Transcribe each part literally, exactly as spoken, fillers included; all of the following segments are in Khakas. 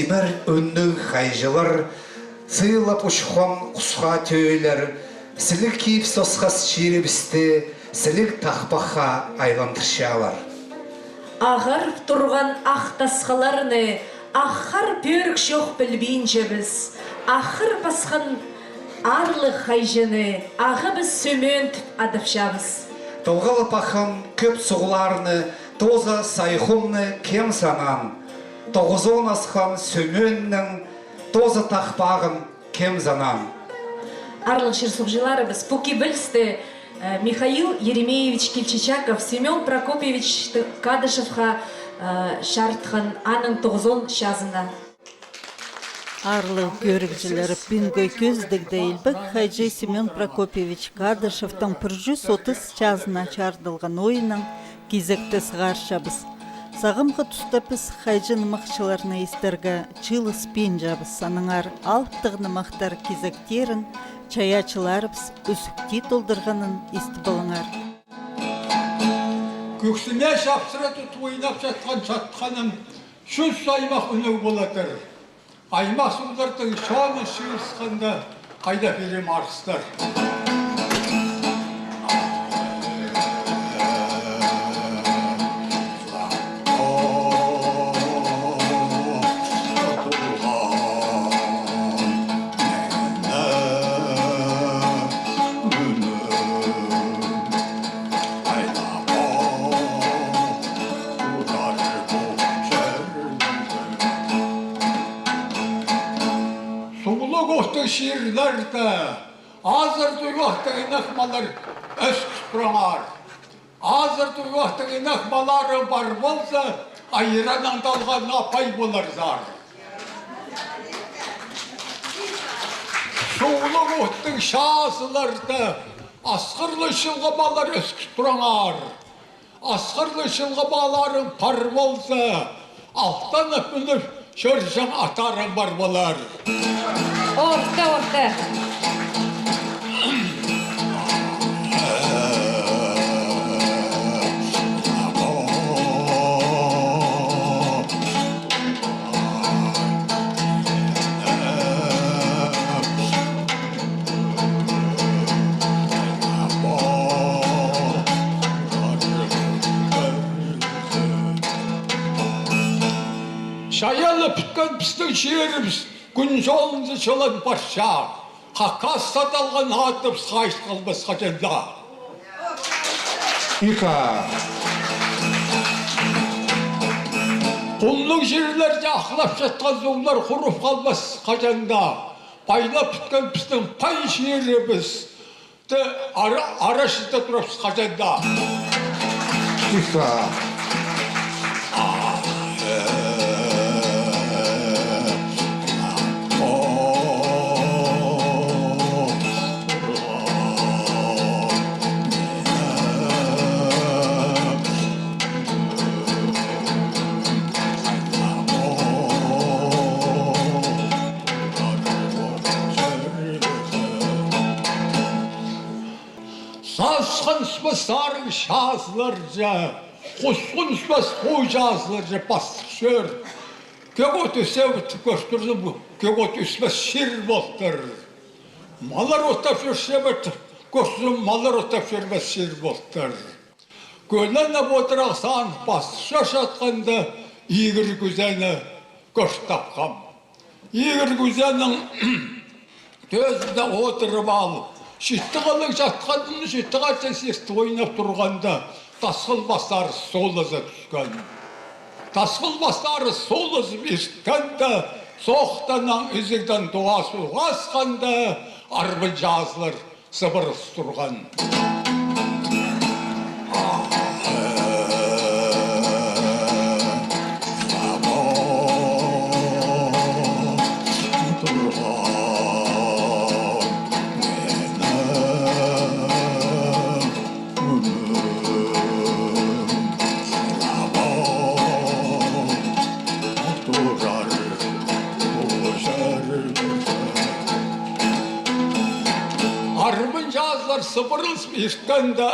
Тимір ӱнніг хайҷылар, сыйлап учхан хусха тӧӧйлер, сіліг кип сосхас чирібісті, сіліг тахпахха айландырчалар. Ағар турған ах тасхаларны ах хар пӧрік чох пілбинчебіс, ах хар пасхан аарлығ хайҷыны ағабыс Сӧмӧн тіп адапчабыс. Тылғалап аххан кӧп суғларны, тооза Сайхунны кем санаан, тоғызон асхан Сӧмӧннің тооза тахпағын кем санаан. Аарлығ чир-суғҷыларыбыс, пу кибелісті, э, Михаил Еремеевич Кильчичаков, Семён Прокопьевич Т-, Кадышевха, э, чарытхан аның тоғызон чазына. Аарлығ кӧрігҷілер, пӱӱнгі кӧзідігде илбек хайҷы Семён Прокопьевич Кадышевтің пір чӱс отыс чазына чарыдылған ойыннаң кизекті сығарчабыс. Сағамғы туста піс хайҷы-нымахчыларны истерге чыылыспинчабыс, аннаңар алыптығ нымахтар кизектерін чайаачыларыбыс ӱзӱкти толдырғанын истіп алыңар. Кӧксіме чапсыра тудып ойнап чатхан чатханын чӱс аймах ӱнніг полатыр. Аймах суғларның чоны чыылысханда, хайда пирем арыстар. Суғлығ ӧтік чирлерде азыр туйлахтығ инах маллар ӧскіс тураңар. Азыр туйлахтығ инах маллары пар полза, айранның талғанына пай поларзар. Суғлығ ӧтік чазыларда асхырлығ чылғы маллар ӧскіс тураңар. Асхырлығ чылғы малларың пар полза, алтанып-мініп чӧрҷең аттарың пар полар. Орта, орта. Чайалып піткен пістің чирібіс кӱн чолынзар чылан парча. Хакас садалған атыбыс хайыс халбас хаҷан даа. Иха. Хуннығ чирлерде ахлап чатхан суғлар хурып халбас хаҷан даа. Пайлап піткен пістің пай чирібіс. Т-, ара-, арачыда турабыс хаҷан даа. Иха. Сасхан сыбыстарың чазыларҷа, хусхун сыбыс хой чазыларҷа пастыр чӧр. Кӧк от ӱссе, кӧстірзем, кӧк от ӱспес чир полтыр. Маллар оттап чӧрзе, кӧстірзем, маллар оттап чӧрбес чир полтыр. Кӧленіп одырах саан пастырча чатханда, игір кӱзені кӧр тапхам. Игір кӱзенің тӧзінде одырып алып, читі халығ чатханын, читі харҷаң сиртіп ойнап турғанда, Тасхыл Пастарыс солаза тӱскен. Тасхыл Пастарыс солазып ирткенде, сохтаннаң ізігдең тоғас уғасханда, арбын чазылар сыбырылыс турған. Арбын чазылар сыбырылыс ирткенде,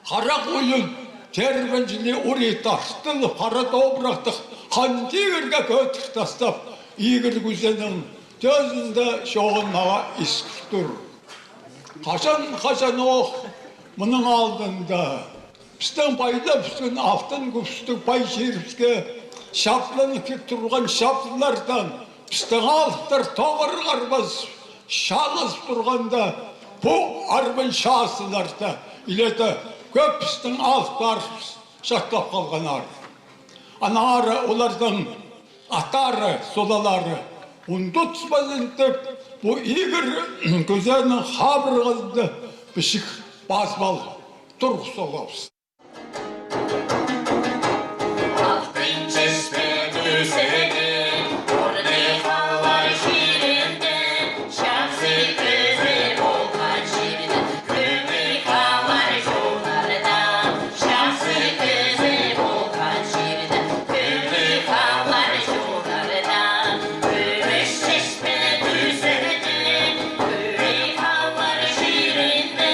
хара хойын тербенҷіле урай тартылып, хара топырахтығ Хан тигірге кӧдір тастап, игір кӱзенің тӧзінде чоғын мағаа искір тур. Хаҷан-хаҷанох мының алнында пістің пайлап ӧскен алтын кӱстіг пай чирібіске чапланып киліп турған чаплылардаң пістің алыптар тоғыр харбас чалыс турғанда, пу арбын чазыларда иледе кӧп пістің алыптарыбыс чатап халғаннар. Аннаңар оларның аттары, солалары ундутпазын тіп, пу игір кӱзенің хабырғазында пічік пазып ал турғыс салғабыс. Алтын чеспе тӱзеде, орны халлар чирінде, чахсы кізі полған чирде, кӧңніл халлар чоннарда, чахсы кізі полған чирде, кӧңніл халлар чоннарда, кӱмӱс чеспе тӱзеде, кӧңніл халлар чирінде,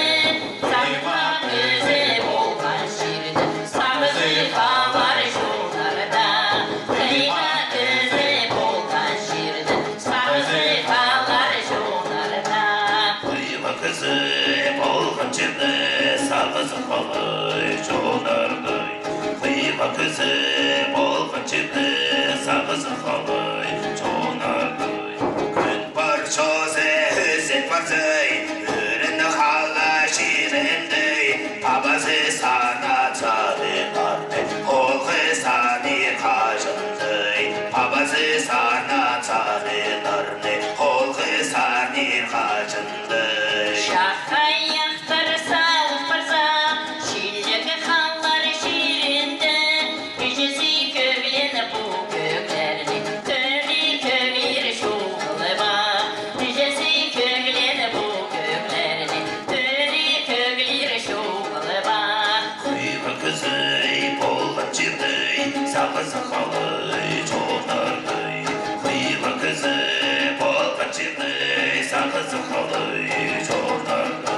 сағызы кізі полған чирде, сағызы халлар чоннарда. Хыйға кізі полған чирде, сағызы халлар чоннарда. Хыйға кізі полған чирде, сағызы халлар чоннарда. Хыйға кізі полған чирде, сағызы халлар чоннарда. Кӱн пар чозы, ӱзек парза, ӱрін халлар чирінде, пабазы санап сарыннарны, холғы санир хаҷанды. Пабазы санап сарыннарны, холғы санир хаҷанды. Чахайахтар салып парза, чиліг халлар чирінде, іҷезі кӧглен пу кӧглерні, тӧлі кӧглер чуғылып ап. Іҷезі кӧглен пу кӧглерні, тӧлі кӧглер чуғылып ап. Хыйға кізі полған чирде, сағызы халлар чоннарда. Хыйға кізі полған чирде, сағызы халлар чоннарда.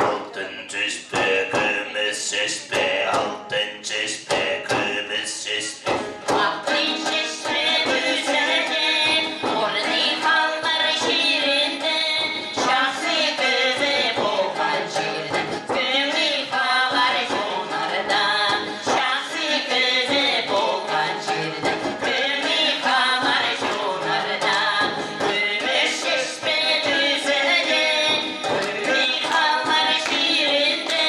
Алтын чеспе, кӱмӱс чеспе, алтын чеспе, кӱмӱс чеспе. Алтын чеспе тӱзеде, орны халлар чирінде, чахсы кізі полған чирде, кӧңніл халлар чоннарда. Чахсы кізі полған чирде, кӧңніл халлар чоннарда. Кӱмӱс чеспе тӱзеде, кӧңніл халлар чирінде,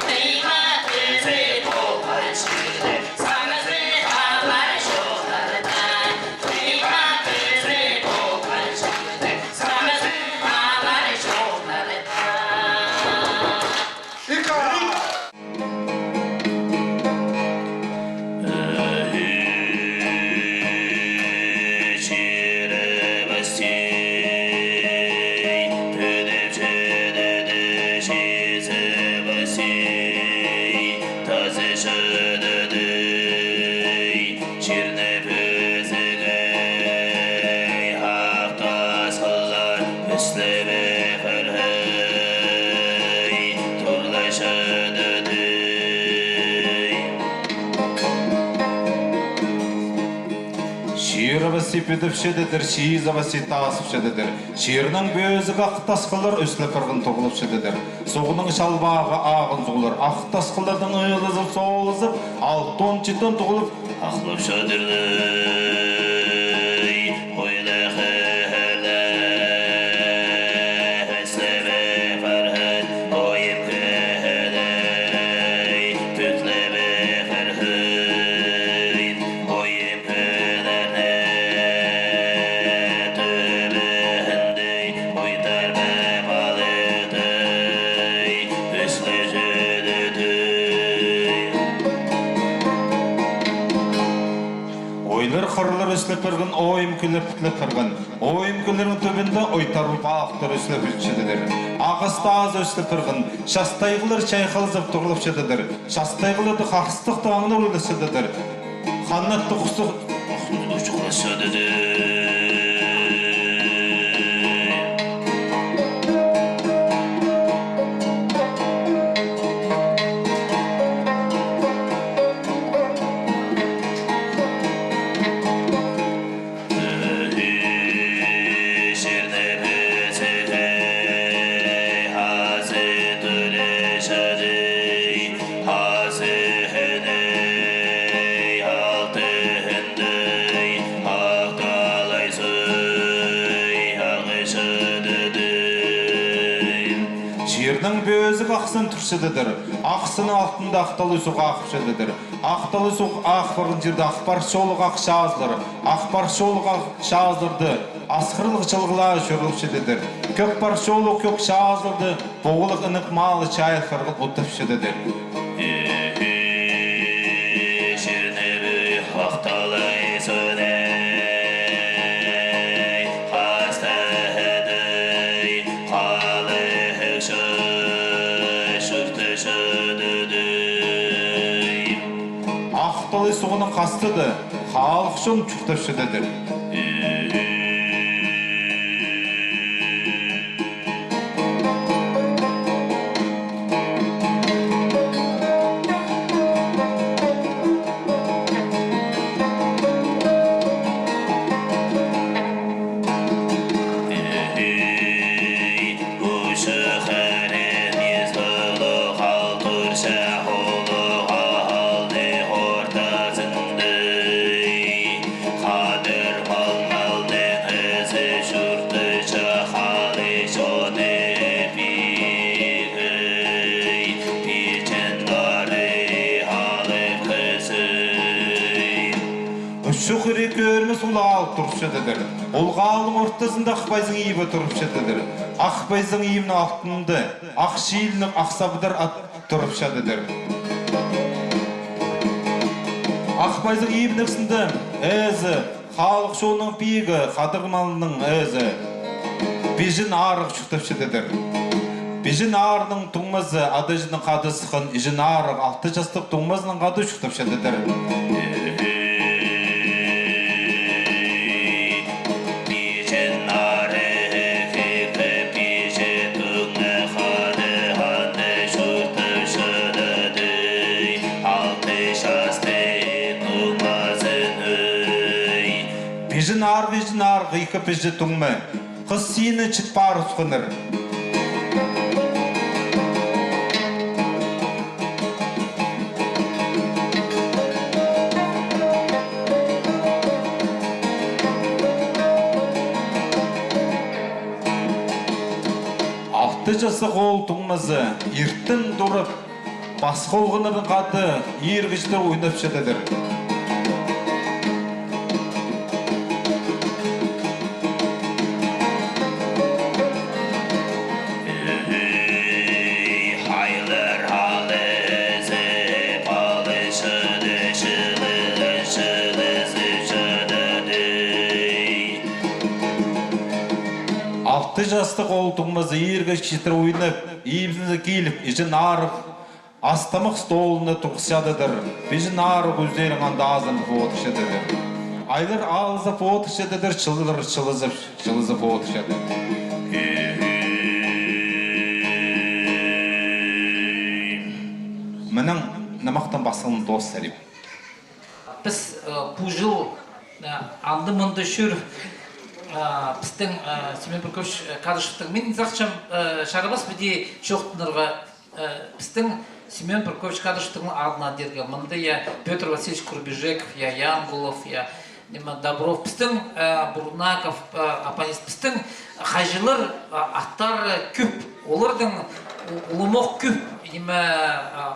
хыйға кізі полған чирде, сағызы халлар чоннарда. Хыйға кізі полған чирде, сағызы халлар чоннарда. Ика! Чирні пӧзігі ах тасхыллар ӱслебе піргей турлапчадыр. Чирібіс пӱдіпчедір, чиизібіс тасыпчадыр. Чирнің пӧзігі ах тасхыллар ӱслеп парған турлапчадыр. Суғның чалбағы ағын суғлар ах тасхыллардаң ыылызып, соолызып, алтон-читон турлап, ахлапчадыр. Ойлахы хырлы ӱслебе парған ойым кӧдей тӱтлебе парған ойым кӧдерні тӱбінде ойдар ба палыты ӱсле чӧдіді. Ойлар хырлар ӱслеп парған, ойым кӱллер пӱтлеп парған. Ойым кӱллернің тӱбінде ойдар ба палыхтар ӱслеп чӧдідір. Ағас тазы ӱслеп парған, частайғылар чайхалзып турлапчадыр. Частайғыларда харыстыхтығ аңнар ойлапчадыр. Ханат тухсых чуғлапчадыр. чатадыр. Ах сынның алтында Ах Талай суғ ағып чатадыр. Ах Талай суғ ағып парған чирде Ах Парыс чолығ ах чазылар. Ах Парыс чолығ ах чазыларда асхырлығ чылғылар чӧріп чатадыр. Кӧк Парыс чолығ кӧк чазыларда поғлығ інек малы чайыл парғыл утып чатадыр. Чирнері Ах Талай сынның хастыдыр. Халыхчы чуртап чатадыр. Ах Талай суғның хастыда халых чон чуртап чатадыр. Ӱс чох ірі кӧрімес ол аал турып чатадыр. Ол аалның ортазында Ах Пайзың ибі турып чатадыр. Ах Пайзың ибінің алтында ах чилінніг ах сабыдар ат турып чатадыр. Ах Пайзың ибінің ізінде ээзі, халых чонның пигі, хадығ малның ээзі Пиҷен Арығ чуртап чатадыр. Пиҷен Арығның туңмазы, ада-іҷедең хада сыххан Иҷен Арығ алты частығ туңмазынаң хада чуртап чатадыр. Пиҷен Арығ ікі пиҷе туңма хада анда чуртап чатадыр. Алты частығ туңмазынаң. Пиҷен Арығ, Иҷен Арығ ікі пиҷе туңма. Хыс сині чіт парысханнар. Алты частығ оол туңмазы иртен турып, пасха оолғаннарнаң хада иргі читіре ойнап чатадыр. Алты частығ оол туңмазы иргі читіре ойнап, ибізіне киліп, Иҷен Арығ ас-тамах столына турғыс чатадыр. Пиҷен Арығ ӱзерің анда азынып одыр чатадыр. Айлар алызып одыр чатадыр, чыллар чылызып, чылызып одыр чатадыр. Мының нымахтаң пасталған, тоос сарим. Піс, э, пу чыл, э, анда-мында чӧр, э, пістің, э, Семён Прокопьевич, э, Кадышевтің, мин сағынчам, э, чарабас піди чоохтанарға, э, пістің Семён Прокопьевич Кадышевтің адына тирге. Мында, я, Пётр Васильевич Курбижеков, я, Янгулов, я, ниме, Добров, пістің, э, Бурнаков, э, Апанис, пістің хаҷылар, э, аттары кӧп, оларның у-, улымох кӧп, ниме, э,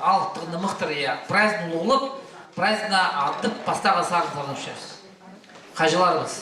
алыптығ нымахтар, я, праздник улуғлап, праздникті адап, пастағы сарын сарнапчабыс. Хаҷыларыбыс.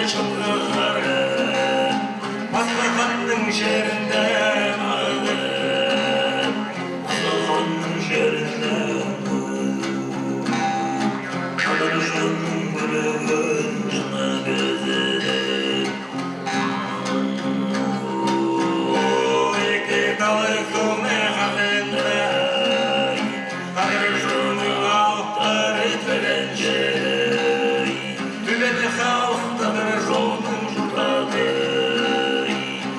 Чылғығары, пасха ханның чирінде мағыр, пасха ханның чирінде мағыр. Адыржанның пӱлігін чына кізі. Ол ікі талай хылны хазындай, Адыржанның алыптары тӱленче. Тӱбені халыхтадыр чонның чуртады,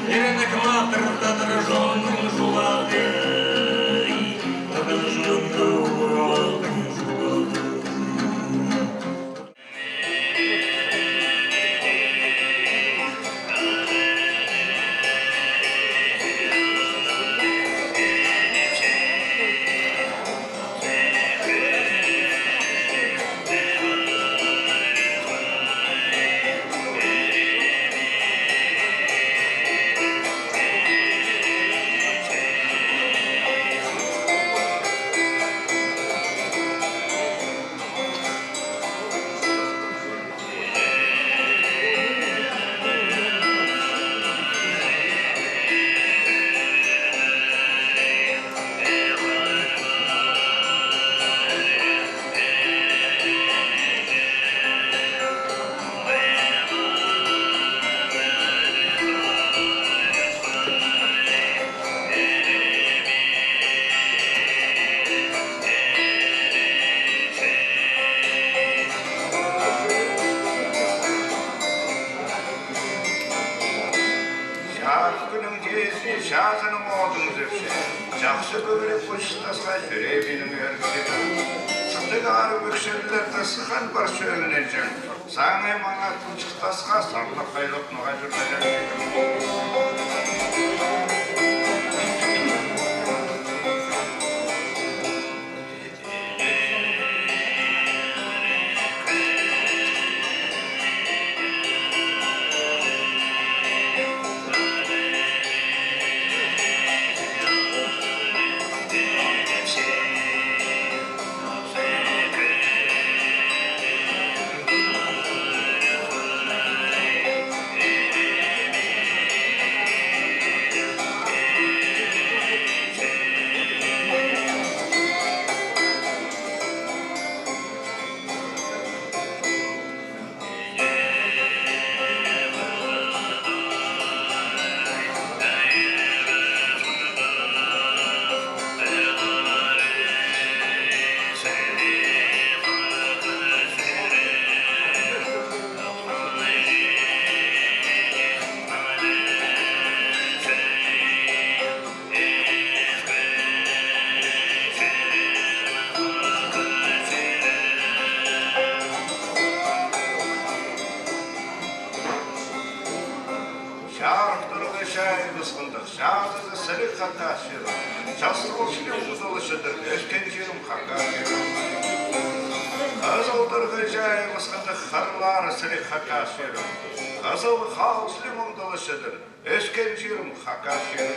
иренек матыр тадыр чонның чулады, Адыржанның чулады. Чарых кӱннің чиизіне чазының одын сӧпче. Чахсы кӧбірек пу чуртасха чӧрерге минің ӧрінчем. Сыхтығ арығ ӧксерлерні сыххан пар чӧлінчем. Саңай маңат пу чуртасха сарлап хайлап ноға чӧрчем. Чарыхтарға чайыбысхандығ, чазыда сіліг Хакас чирі. Час ол чирім удалчадыр, ӧскен чирім Хакас чирі. Хызылдарға чайыбысхандығ, хырлары сіліг Хакас чирі. Хызыл хал чирім удалчадыр, ӧскен чирім Хакас чирі.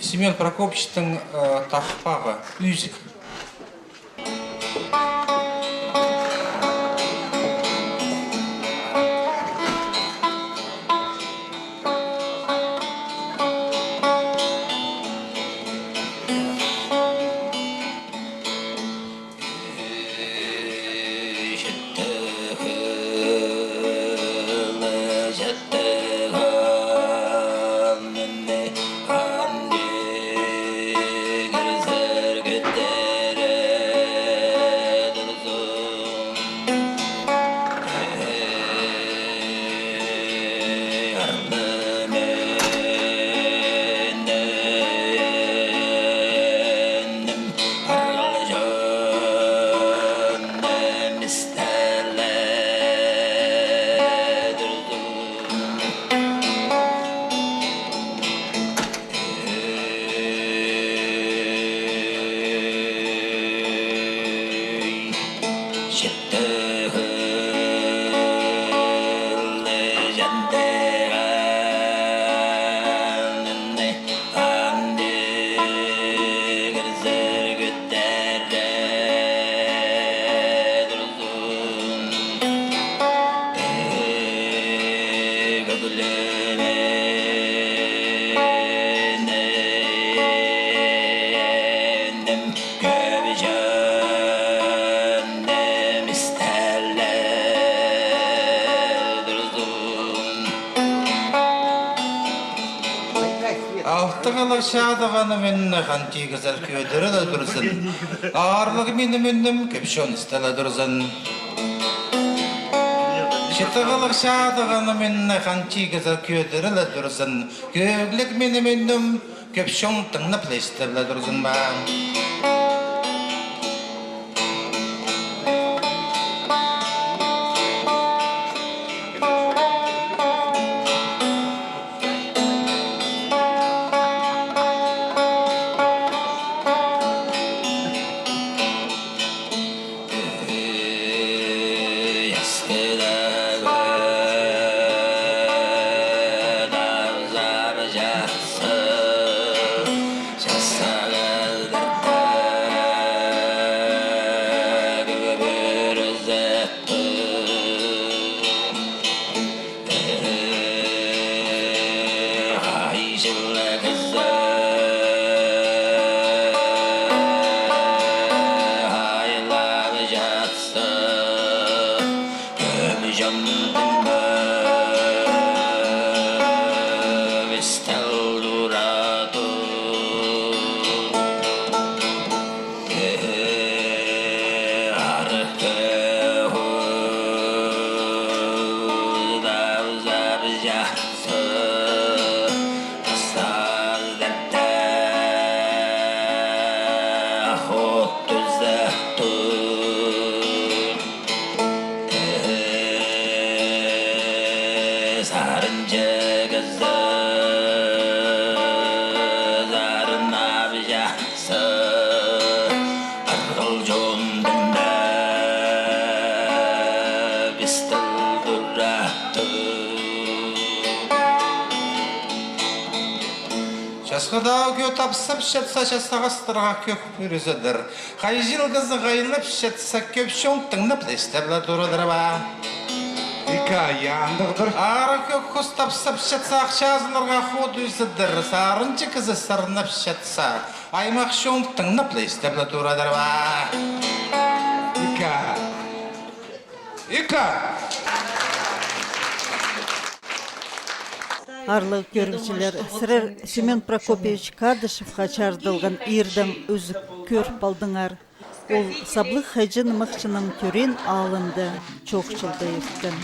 Семён Прокопьевичтің, э, тахпағы «Ӱзік». Алтығлығ чадығ аны мӱнне хан тигізер кӧдіріле турзын. Аарлығ мині мӱннем кӧп чон істеле турзын. Читіғлығ чадығ аны мӱнне хан тигізер кӧдіріле турзын. Кӧгліг мині мӱннем кӧп чон тыңнап ле істебле турзын ба. Сарынҷы кізі сарнап чатса, арғыл чон тыңнап, истіл туратып. Часхыда кӧ тапсап чатса, часағастарға кӧк пӱрізедір. Хайҷы-ла кізі хайлап чатса, кӧп чон тыңнап, истеп ла турадыр ба. Ікі андағдыр. Ары кӧк хус тапсап чатса, ах чазыларға ход ӱзідір. Сарынҷы кізі сарнап чатса, аймах чон тыңнап, истеп ла турадыр ба. Ікі. Ікі. Аарлығ кӧрігҷілер, сірер Семен Прокопьевич Кадышевха чарыдылған иирдең ӱзік кӧріп алдыңар. Ол саблығ хайҷы-нымахчының тӧреен аалында чоохчылда ирткен.